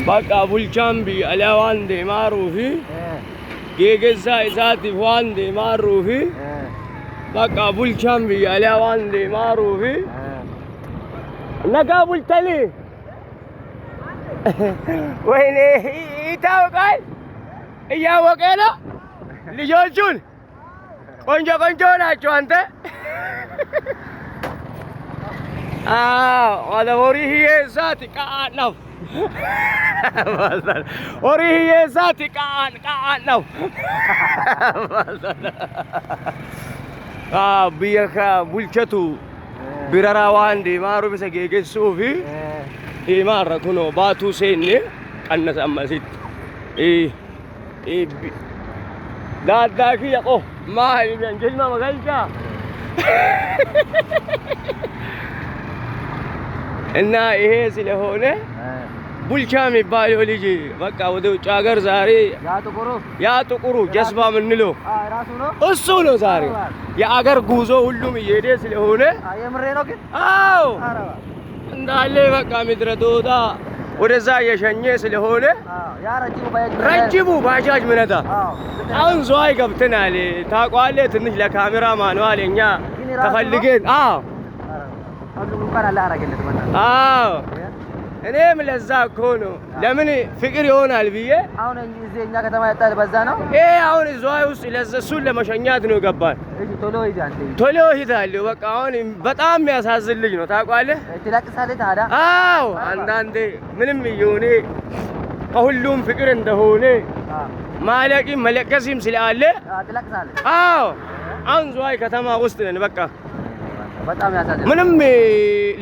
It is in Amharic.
Bakka bulchaan biyya alaa waan deemaaruu fi geegessaa isaatiif waan deemaaruu fi bakka bulchaan biyya alaa waan deemaaruu fi nagaa bultanii ወይኔ ይታወቃል፣ እያወቀ ነው። ልጆቹን ቆንጆ ቆንጆ ናቸው። አንተ አዎ horii hiyyeessaati qa'aan dhabu. Horii hiyyeessaati qa'aan qa'aan dhabu. Biyya bulchatu biraraa waan deemaa isa geegessuu fi deemaarra kunoo baatuu seenne qannasa ammasitti. Daaddaa kiyya qof maali jilma magalchaa. እና ይሄ ስለሆነ ቡልቻ የሚባለው ልጅ በቃ ወደ ውጭ ሀገር ዛሬ ያ ጥቁሩ ጀስባ የምንለው እሱ ነው። ዛሬ የአገር ጉዞ ሁሉም እየሄደ ስለሆነ አዎ እንዳለ በቃ ምድረ ዶዳ ወደዛ እየሸኘ ስለሆነ ረጅሙ ባጃጅ ምነዳ አሁን ዝዋይ ገብተናል። ታውቀዋለህ። ትንሽ ለካሜራ ማኑዋል እኛ ተፈልገን አዎ አዎ እኔም ለዛ እኮ ነው። ለምን ፍቅር ይሆናል ብዬ አሁን እዚህ እኛ ከተማ ያጣል በዛ ነው። ይሄ አሁን ዝዋይ ውስጥ ለዛ እሱን ለመሸኛት ነው ገባን። እሺ ቶሎ ሂድ አንተ። ቶሎ ሂዳለሁ። በቃ አሁን በጣም የሚያሳዝን ልጅ ነው ታውቀዋለህ። ትለቅሳለህ ታዲያ? አዎ አንዳንዴ ምንም እየሆነ ከሁሉም ፍቅር እንደሆነ ማለቅም መለቀስም ስላለ ትለቅሳለህ። አዎ አሁን ዝዋይ ከተማ ውስጥ ነን። በቃ በጣም ያሳዝናል። ምንም።